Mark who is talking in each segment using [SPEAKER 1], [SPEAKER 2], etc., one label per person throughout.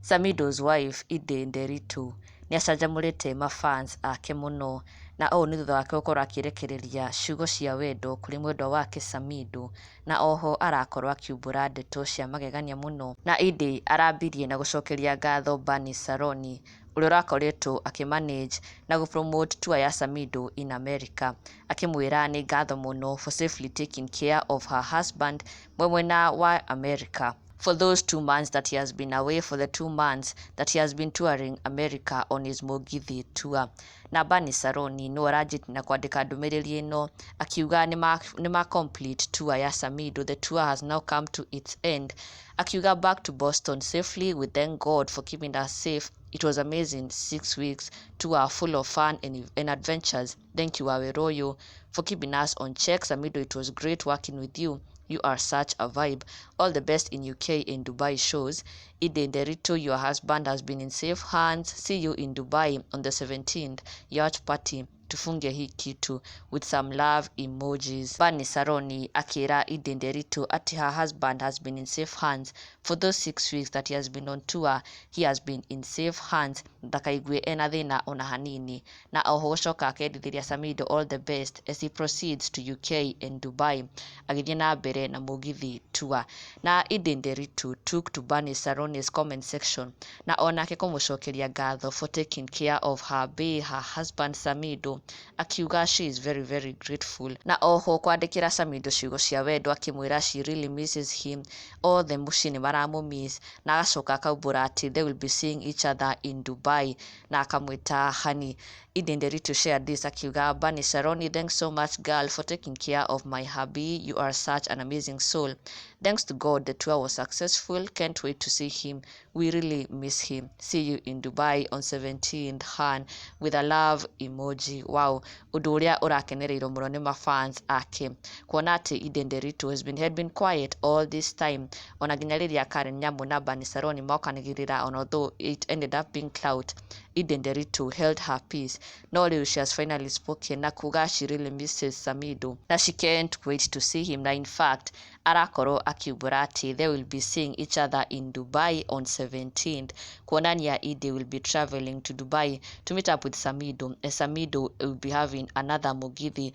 [SPEAKER 1] Samidoh's wife Edday Nderitu nĩacanjamũrĩte mafans ake mũno, na ũũ nĩ thutha wake gũkorwo akĩrekereria ciugo cia wendo kũrĩ mwendwa wake Samidoh, na oho arakorwo akiumbũra ndeto cia magegania mũno. Na Edday arambirie na gũcokeria ngatho Bernice Saroni ũrĩa ũrakoretwo akĩmanage na gũpromote tour ya Samidoh in America, akĩmwĩra nĩ ngatho mũno for safely taking care of her husband mwe mwena wa America for those 2 months that he has been away, for the 2 months that he has been touring America on his Mugithi tour. Na Bernice Saroni nĩwe ũranjĩtie na kwandĩka ndũmĩrĩri ĩno akiuga nĩ ma complete tour ya Samidoh. The tour has now come to its end. Akiuga, "Back to Boston safely. We thank God for keeping us safe. It was amazing 6 weeks tour full of fun and adventures. Thank you, Aweroyo, for keeping us on check. Samidoh, it was great working with you. You are such a vibe. All the best in UK and Dubai shows. Edday Nderitu, your husband has been in safe hands. See you in Dubai on the 17th. Yacht party. Tufunge hii kitu," with some love emojis. Bernice Saroni akĩra Edday Nderitu atĩ her husband has been in safe hands for those 6 weeks that he has been on tour. He has been in safe hands, ndakaigue ena thĩna ona hanini. Na oho gũcoka akendithĩria Samidoh all the best as he proceeds to UK and Dubai agĩthiĩ na mbere na Mugithi tour. Na Edday Nderitu took to Bernice Saroni's comment section na onake kũmũcokeria ngatho for taking care of her bae, her husband Samidoh, akiuga she is very very grateful. Na oho kwandĩkĩra Samidoh ciugo cia wendo akĩmwĩra she really misses him, othe mũciĩ nĩ maramũ-miss, na agacoka akaumbũra atĩ they will be seeing each other in Dubai na akamwĩta honey. Edday Nderitu shared this akiuga, "Bernice Saroni, thanks so much, girl, for taking care of my hubby. You are such an amazing soul. Thanks to God the tour was successful. Can't wait to see him. We really miss him. See you in Dubai on 17th, hun," with a love emoji. Wow, ũndũ ũrĩa ũrakenereirwo mũno nĩ mafans ake kuona atĩ Edday Nderitu has been had been quiet all this time, ona nginya rĩrĩa Karen Nyamu na Bernice Saroni mokanagĩrĩra, on although it ended up being clout, Edday Nderitu held her peace. No rĩu she has finally spoken na kuga she really misses Samidoh na she can't wait to see him. Na in fact arakorwo akiumbũra atĩ they will be seeing each other in Dubai on 17th, kuonania Edday will be traveling to Dubai to meet up with Samidoh, as Samidoh will be having another Mugithi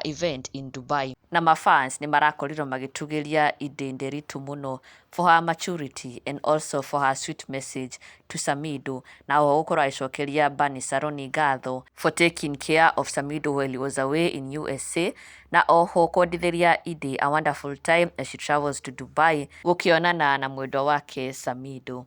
[SPEAKER 1] event in Dubai. Na mafans nĩ marakorirwo magĩtugĩria Edday Nderitu mũno for her maturity and also for her sweet message to Samidoh, na oho gũkorwo agĩcokeria Bernice Saroni ngatho for taking care of Samidoh while he was away in USA, na oho kwendithĩria Edday a wonderful time as she travels to Dubai gũkĩonana na mwendwa wake Samidoh.